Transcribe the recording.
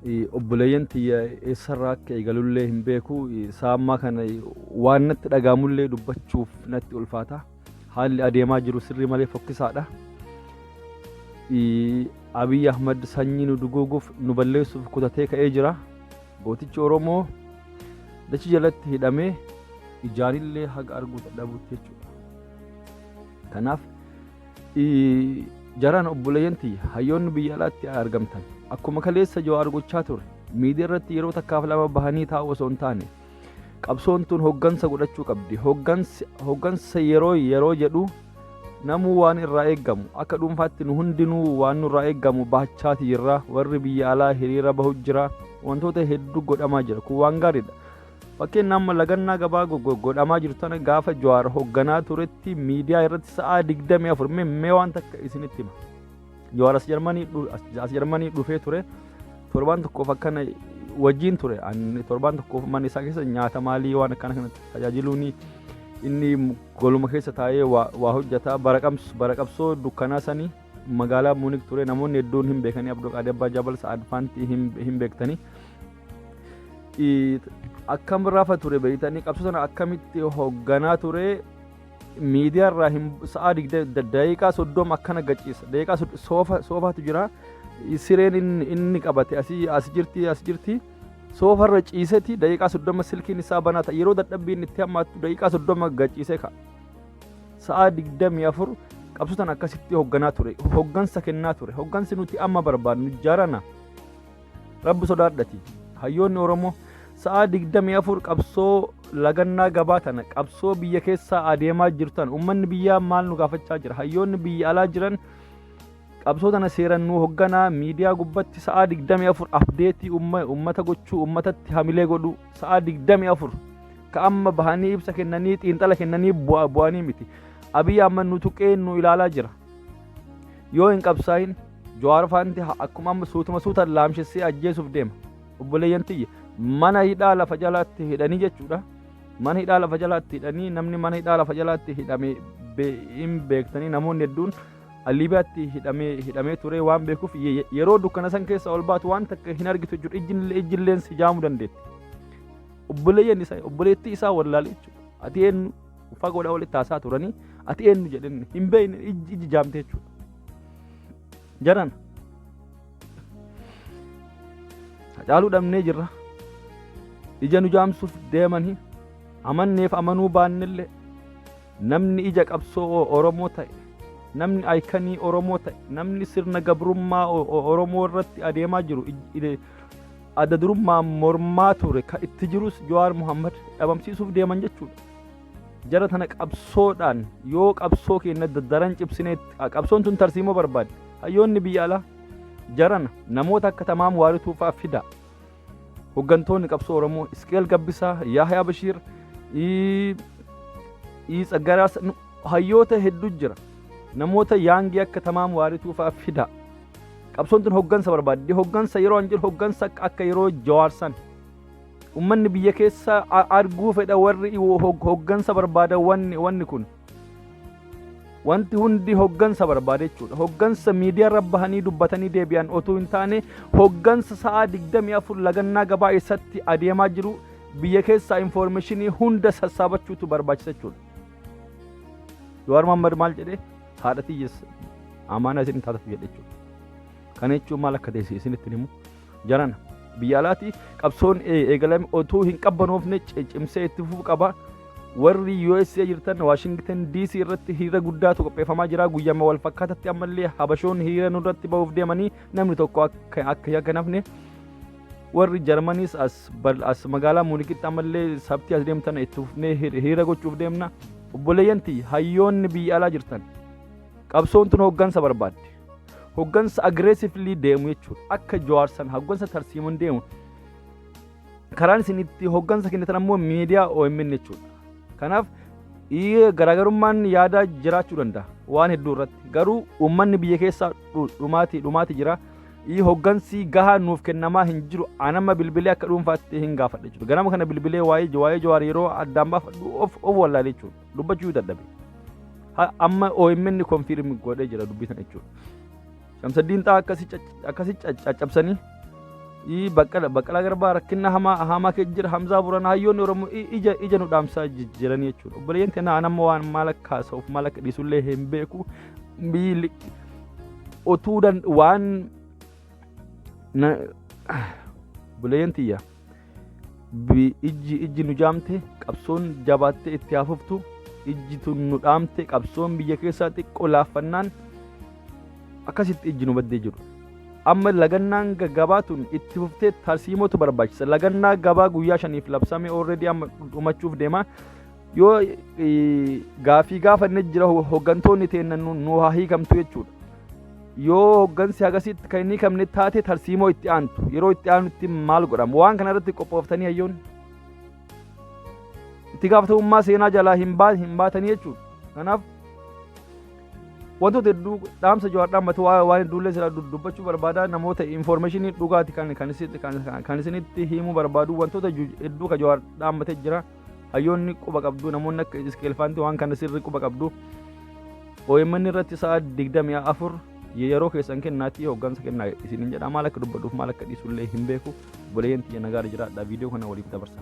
Obboleeyyan tiyya, eessarraa akka eegalullee hin beeku. Isaa ammaa kana waan natti dhagaamullee dubbachuuf natti ulfaata. Haalli adeemaa jiru sirrii malee fokkisaadha. Abiy Ahmad sanyii nu duguuguuf, nu balleessuuf kutatee ka'ee jira. Gootichi Oromoo dachi jalatti hidhamee ijaanillee haga arguu dadhabutti jechuudha. Kanaaf jaraan, obboleeyyan tiyya, hayyoonni biyya alaatti argamtan, akkuma kaleessa Jawaar gochaa ture miidiyaa irratti yeroo takkaaf lama bahanii taa'u osoo hin taane, qabsoon tun hoggansa godhachuu qabdi. Hoggansa yeroo jedhu, namuu waan irraa eeggamu akka dhuunfaatti nu hundinuu waan nurraa eeggamu bahachaati jirra. Warri biyya alaa hiriira bahu jira, wantoota hedduu godhamaa jira. Kun waan gaariidha. Fakkeen amma lagannaa gabaa godhamaa jiru tana gaafa Jawaar hogganaa turetti miidiyaa irratti sa'aa 24. Mee waan takka isinitti hima. Jawaar as Jarmanii dhufee ture. Torbaan tokkoof akkana wajjin ture. Ani torbaan tokkoof mana isaa keessa nyaata maalii waan akkana kanatti tajaajiluun, inni goluma keessa taa'ee waa hojjeta. Bara qabsoo dukkanaa sanii magaalaa Muunik ture. Namoonni hedduun hin beekanii, Abdulqaadir Abbaa Jabal Sa'ad Faantii hin beektanii. Akkam rafa ture beektanii? Qabsoo sana akkamitti hogganaa ture? Miidiyaa irraa hin sa'aa daqiiqaa 30 akkana gachiisa. Daqiiqaa soofaatu jira. Sireen inni qabate asii as jirti, as jirti. Soofarra ciiseti daqiiqaa 30 silkiin isaa banaa ta'a. Yeroo dadhabbiin itti hammaattu daqiiqaa 30 gachiisee ka'a. Sa'aa 24 qabsoo sana akkasitti hogganaa ture. Hoggansa kennaa ture. Hoggansi nuti amma barbaadnu, jarana, rabbi sodaadhati. Hayyoonni Oromoo sa'aa 24 qabsoo lagannaa gabaa tana, qabsoo biyya keessaa adeemaa jirtan, uummanni biyyaa maal nu gaafachaa jira? Hayyoonni biyya alaa jiran qabsoo tana seeran nu hogganaa. Miidiyaa gubbatti sa'aa 24 update uummata gochuu, uummatatti hamilee godhuu, sa'aa 24 ka amma bahanii ibsa kennanii, xiinxala kennanii bu'anii miti. Abiyyi amma nu tuqee nu ilaalaa jira. Yoo hin qabsaa'in, Jawaar faanti akkuma amma suutuma suutaan laamshessee ajjeesuuf deema. Obboleeyyan tiyya, mana hidhaa lafa jalaatti hidhanii jechuudha. Mana hidhaa lafa jalaatti hidhanii, namni mana hidhaa lafa jalaatti hidhame hin beektanii, namoonni hedduun Liibiyaatti hidhamee ture waan beekuuf, yeroo dukkana san keessa ol baatu waan takka hin argitu jechuudha. Ijjilleen si jaamuu dandeetti. Obboleeyyan isaa, obboleettii isaa wallaale jechuudha. Ati eenyu? Fagoodhaa walitti haasaa turanii, ati eenyu jedhenne, hin beekne, ijji jaamte jechuudha. Jaran, Hacaaluu dhabnee jirra. Ija nu jaamsuuf deemanii, amanneef amanuu baannellee, namni ija qabsoo Oromoo ta'e, namni icon Oromoo ta'e, namni sirna gabrummaa Oromoo irratti adeemaa jiru adda durummaan mormaa ture, ka itti jirus Jawaar Muhammad dhabamsiisuuf deeman jechuudha. Jara tana qabsoodhaan, yoo qabsoo keenya daran cimsinee, qabsoon tun tarsiimoo barbaadde. Hayyoonni biyya alaa, jarana, namoota akka Tamaam Waarituu fa'aa fida. Hoggantoonni qabsoo Oromoo Isqeel Gabbisaa, Yahyaa Bashiir, Tsaggaraas, hayyoota hedduu jira. Namoota young akka Tamaam Waarituu fa'aa fida. Qabsoon tun hoggansa barbaaddi. Hoggansa yeroo an jedhu, hoggansa akka yeroo Jawaarsan. Ummanni biyya keessa arguu fedha. Warri hoggansa barbaada. Wanni kun wanti hundi hoggansa barbaada jechuudha. Hoggansa miidiyaa irra bahanii dubbatanii deebi'an otuu hin taane, hoggansa sa'aa 24 lagannaa gabaa eessatti adeemaa jiru biyya keessaa information hunda sassaabachuutu barbaachisa jechuudha. Jawaar Mohammad maal jedhee? Haadha tiyyas amaanaa isin taatatu jedhe jechuudha. Kana jechuun maal akka ta'e isinitti himu. Jarana, biyya alaati qabsoon eegalame otuu hin qabbanoofne cimsee itti fufuu qaba. Warri USA jirtan, Washington DC irratti hiriira guddaatu qopheeffamaa jira. Guyyama wal fakkaatatti ammallee habashoonni hiriira nurratti bahuuf deemanii, namni tokko akka nafne. Warri Jarmaniis as magaalaa Muunikitti ammallee sabtii as deemtan itti fufnee hiriira gochuuf deemna. Obboleeyyan tiyya, hayyoonni biyya alaa jirtan, qabsoon tun hoggansa barbaadde. Hoggansa aggressively deemu jechuudha. Akka Jawaarsan hoggansa tarsiimuun deemu. Karaan isin itti hoggansa kennitan ammoo miidiyaa OMN jechuudha. Kanaaf garaagarummaan yaadaa jiraachuu danda'a waan hedduu irratti. Garuu uummanni biyya keessaa dhumaati jira. Hoggansi gahaa nuuf kennamaa hin jiru. Anama bilbilee akka dhuunfaatti hin gaafadha jechuudha. Ganama kana bilbilee waa'ee Jawaar yeroo addaan baafadhu of wallaale jechuudha. Dubbachuu dadhabe. Amma OMN confirm godhee jira dubbii sana jechuudha. Shamsaddiin Xaa akkasii caccabsanii Baqqala Baqqalaa Garbaa rakkina hamaa hamaa keessa jira. Hamzaa Boranaa, hayyoonni Oromoo ija ija nu dhaamsaa jiranii jechuudha. Obboleeyyan teenna, an amma waan maal akka haasa'uuf maal akka dhiisullee hin beeku. Biyyi otuu dan waan obboleeyyan tiyya, ijji ijji nu jaamte, qabsoon jabaattee itti hafuftu. Ijji tun nu dhaamte, qabsoon biyya keessaa xiqqoo laaffannaan akkasitti ijji nu baddee jiru. Amma lagannaan gabaa tun itti fuftee tarsiimootu barbaachisa. Lagannaa gabaa guyyaa 5f labsame already amma dhumachuuf deema. Yoo gaafii gaafanne jira, hoggantoonni teenna nu haa hiikamtu jechuudha. Yoo hoggansi hagasitti kan inni hiikamne taate, tarsiimoo itti aantu yeroo itti aanutti maal godhama? Waan kana irratti qophooftanii hayyoonni itti gaafatamummaa seenaa jalaa hin baatanii jechuudha. Kanaaf wantoota hedduu dhaamsa Jawaar dhaammatu waan hedduullee sira dubbachuu barbaada. Namoota information dhugaati kan isinitti himuu barbaadu, wantoota hedduu ka Jawaar dhaammatee jira. Hayyoonni quba qabdu, namoonni akka Iskeelfaanti waan kana sirri quba qabdu. OMN irratti sa'a 24 yeroo keessan kennaatii hoggansa kennaa isiniin jedha. Maal akka dubbadhuuf maal akka dhiisullee hin beeku. Obboleeyyan tiyya, nagaadha jiraadha. Viidiyoo kana waliif dabarsa.